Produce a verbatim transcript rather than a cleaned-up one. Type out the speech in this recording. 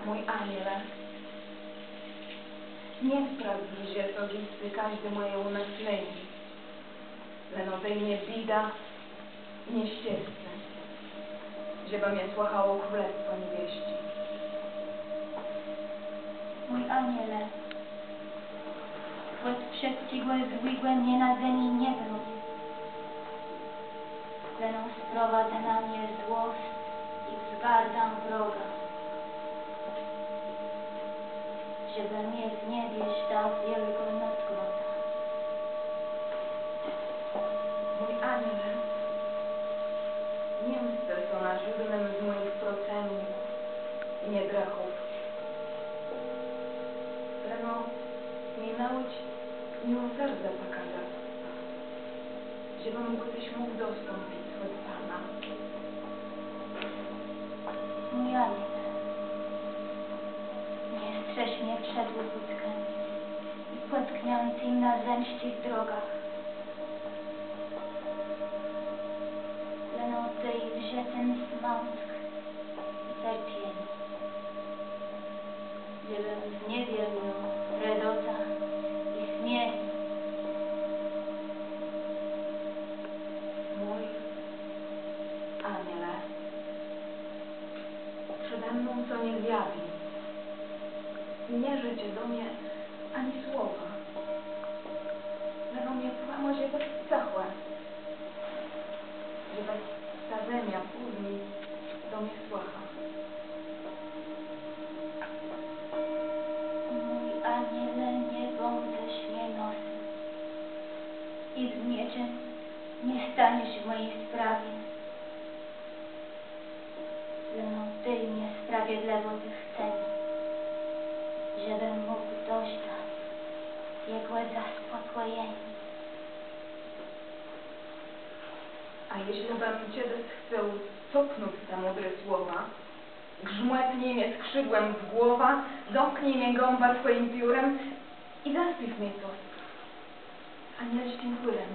Mój aniele, nie sprawi, że to zjiscy kòżdé mòje ùmëslenié, leno dôj mie biédã i nieszczescé, żebë mie słëchało królestwò niebiesczé. Mój aniele, òd wszëtczégò złégò mie na zemi nie brón, leno sprowadzë na mie złosc i wzgardã wroga, żebë mie w niebie żdała wiôlgô nôdgrodã. Mój aniele, nie mscë sã na żódnym z mòjich procëmników i niedrëchów. Leno mie naùcz miłoserdze pòkazac, żebëm gò téż mógł dostąpic òd Pana. Mój aniele, nie strzéż mie przed ùpôdkã i pòtkniãtim na zemsczich drogach, leno dôj w żëcym smãtk i cerpienié, żebëm w niebie miôł redotã i smiéch. Mój aniele, przede mną sã nie zjawi, nie rzecze do mie ani słowa, leno mie pòmòże bëc cëchò, żebë ta zemia pózni do mie słëcha. Mój aniele, nie bądzesz mie nosem i z mieczem nie staniesz w mòji sprawie. Leno dôj mie sprawiedlëwòtë w cenie, żebëm mógł dożdac jegò zaspòkòjeniô. A jeżlë bëm czedës chcôł copnąc te mądré słowa, grzmòtnij mie skrzidłã w głowã, domknij mie gãbã swòjim piórã i zaspiéw mie cos anielsczim chórã.